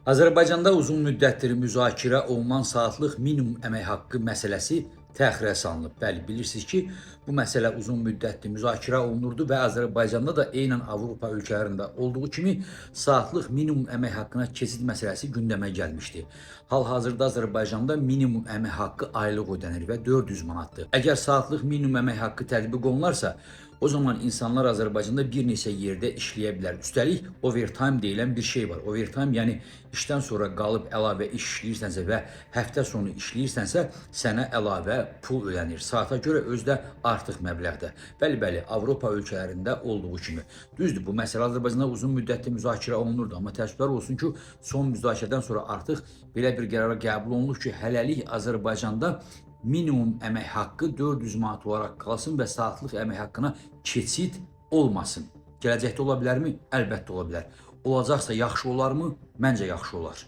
Azərbaycanda uzun müddətdir müzakirə olunan saatlıq minimum əmək haqqı məsələsi təxirə salınıb. Bəli, bilirsiniz ki, bu məsələ uzun müddətdir müzakirə olunurdu və Azərbaycanda da eynən Avropa ölkələrində olduğu kimi saatlıq minimum əmək haqqına keçid məsələsi gündəmə gəlmişdi. Hal-hazırda Azərbaycanda minimum əmək haqqı aylıq ödənir və 400 manatdır. Əgər saatlıq minimum əmək haqqı tətbiq olunarsa, o zaman insanlar Azərbaycanda bir neçə yerdə işləyə bilər. Üstəlik overtime deyilən bir şey var. Overtime, yəni işdən sonra qalıb əlavə iş işləyirsənsə və həftə sonu işləyirsənsə, sənə əlavə pul ödənir. Saata görə özü də artıq məbləğdə. Bəli, bəli, Avropa ölkələrində olduğu kimi. Düzdür, bu məsələ Azərbaycanda uzun müddətli müzakirə olunurdu, amma təəssüflər olsun ki, son müzakirədən sonra artıq belə bir qərara qəbul olunur ki, hələlik Azərbaycanda minimum əmək haqqı 400 manat olaraq qalsın və saatlıq əmək haqqına keçid olmasın. Gələcəkdə ola bilərmi? Əlbəttə ola bilər. Olacaqsa yaxşı olarmı? Məncə yaxşı olar.